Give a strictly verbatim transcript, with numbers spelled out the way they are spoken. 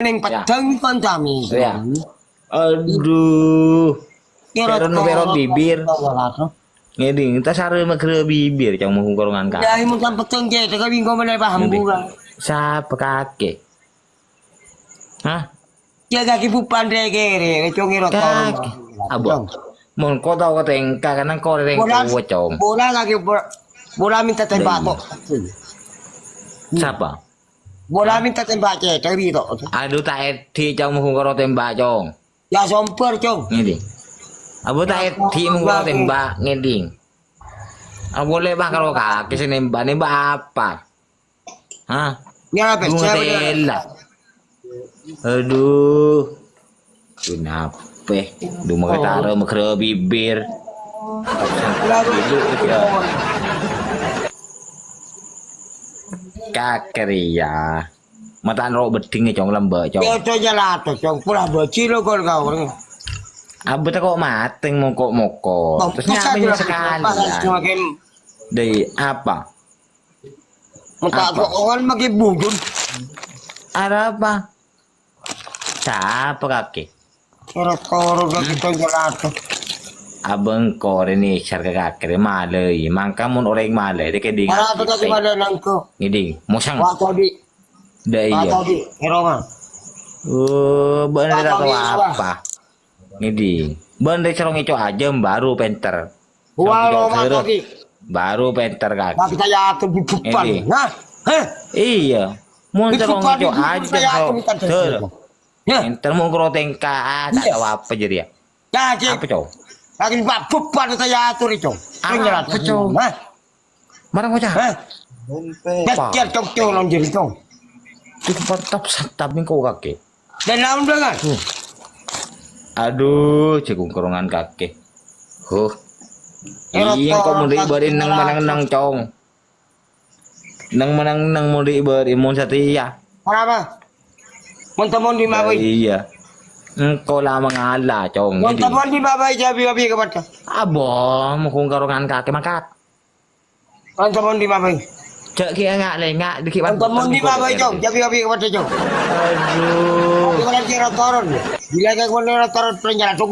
Neng Ya. Peddhâng kon sami. Ya. Aduh. Kira Peron, tahu peron bibir. Tahu lah, tuh. Ngeding, ta' sarè maghârâ bibir, cong, mongko korongan ka. Ya, ini kan peddhâng cè', tapi engko' mana paham Ngeding. Bukan. Sapa kakè? Hah? Ya, kakè bupan dè kèrè, cong, kira tahu. Kakè. Abo. Cong. Mongko tao ka tèngka, karena engko' rèng Bola, tuwa, cong. Bola lagi, bola, bola minta tembak Iya. Tok. Sapa? Bola minta tembak cè', tapi tok. Aduh, ta' èdhi', cong, mongko karo tembak, cong. Ya, somper, cong. Ngeding. Abo ta' èdhi', mongko karo tembak, ngeding. Abo lè bâ' karo kakè sè nembak, nembak apa? Hah? Ya, Bunga pecah, bener. Tela. Aduh. Kenapa? Duh, maghârâ, maghârâ bibir. Kakè rèya. Mata'an ro' beddhing, cong, lambâ', cong. Ya, cong, ya, lah, tuh, cong. Pula bâji lo, gol, gol. Abâ' ta' kok mateng mongko-mongko. Terus nyameng sekali, ya. Dai, apa? Minta Apa? Sokongan makin bujur. Ada apa? Sapa kakè? Kira-kira kita jelato. Abâ' engko' rèya nèsèr ka kakè rèya malè. Mangka mon orèng malè, dè kèding. Ora apa tadi pada nangko. Ngeding, mosang. Wa tadi. Dè Wa iya. Tadi, eroma. Oh, bâ'na Wa tadi, tau apa? Ngeding. Bâ'na rèya sarong èco' ajâm baru pènter. Wa Sarong èco' roma sèrè. Tadi. Baru pènter kakè. Wa kita ya tuh bukan. Ngeding. Nah, heh. Iya. Mon sarong èco' ajâm kita ya tuh bukan. Sèrè. Ya. Enten mongko karo tèngka, ah, ta' Iya. tao apa jârèya. Ya, Cik. Apa, Cong? Lagi Pak Beban saya atur, Cong. Apa, Cong? Hah? Marang bocah. Hah? Apa? Cong, Cong, nang jârèya, Cong. Itu mantap, santap, mingko kakè. Dan lawan dengan. Hmm. Aduh, jagung kerongan kakè. Huh. Iya, kok mending bari nang manang nang, Cong. Nang menang nang muli berimun setia. Kenapa? Mon temon di mabai. Iya. Engko' la mangala, Cong. Mon temon di mabai, jabi-abi kepada. Abo, mukung karongan kakè mangkat. Mon temon di mabai. Cek ki enggak lengak dikit. Mon temon di mabai, Cong. Jabi-abi kepada, Cong. Aduh. Bukan kira turun. Bila kayak mana turun, perenjara, Cong.